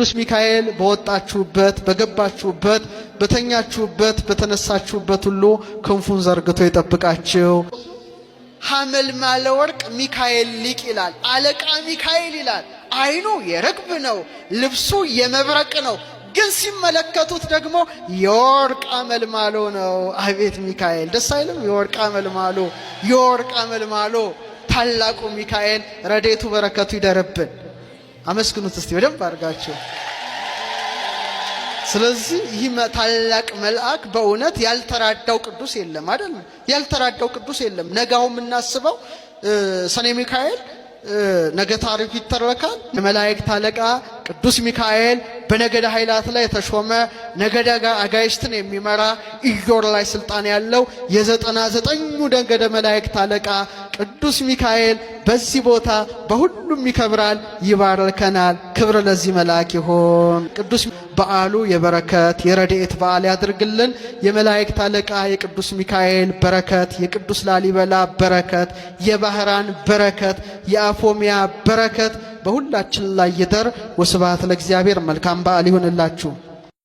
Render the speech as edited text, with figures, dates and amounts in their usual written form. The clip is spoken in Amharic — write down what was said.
ቅዱስ ሚካኤል በወጣችሁበት፣ በገባችሁበት፣ በተኛችሁበት፣ በተነሳችሁበት ሁሉ ክንፉን ዘርግቶ ይጠብቃችሁ። ሐመልማለ ወርቅ ሚካኤል ሊቅ ይላል። አለቃ ሚካኤል ይላል። ዓይኑ የርግብ ነው፣ ልብሱ የመብረቅ ነው። ግን ሲመለከቱት ደግሞ የወርቅ አመልማሎ ነው። አቤት ሚካኤል ደስ አይልም? የወርቅ አመልማሎ፣ የወርቅ አመልማሎ ታላቁ ሚካኤል ረዴቱ በረከቱ ይደርብን። አመስግኑት እስቲ በደንብ አድርጋችሁ። ስለዚህ ይህ ታላቅ መልአክ በእውነት ያልተራዳው ቅዱስ የለም አይደል? ያልተራዳው ቅዱስ የለም። ነጋው የምናስበው ሰኔ ሚካኤል ነገ ታሪኩ ይተረካል። የመላእክት አለቃ ቅዱስ ሚካኤል በነገደ ኃይላት ላይ የተሾመ ነገደ አጋዕዝትን የሚመራ ኢዮር ላይ ስልጣን ያለው የ99ኙ ነገደ መላእክት አለቃ ቅዱስ ሚካኤል በዚህ ቦታ በሁሉም ይከብራል፣ ይባርከናል። ክብር ለዚህ መልአክ ይሆን። ቅዱስ በዓሉ የበረከት የረድኤት በዓል ያድርግልን። የመላእክት አለቃ የቅዱስ ሚካኤል በረከት፣ የቅዱስ ላሊበላ በረከት፣ የባህራን በረከት፣ የአፎሚያ በረከት በሁላችን ላይ ይደር። ወስብሐት ለእግዚአብሔር። መልካም በዓል ይሁንላችሁ።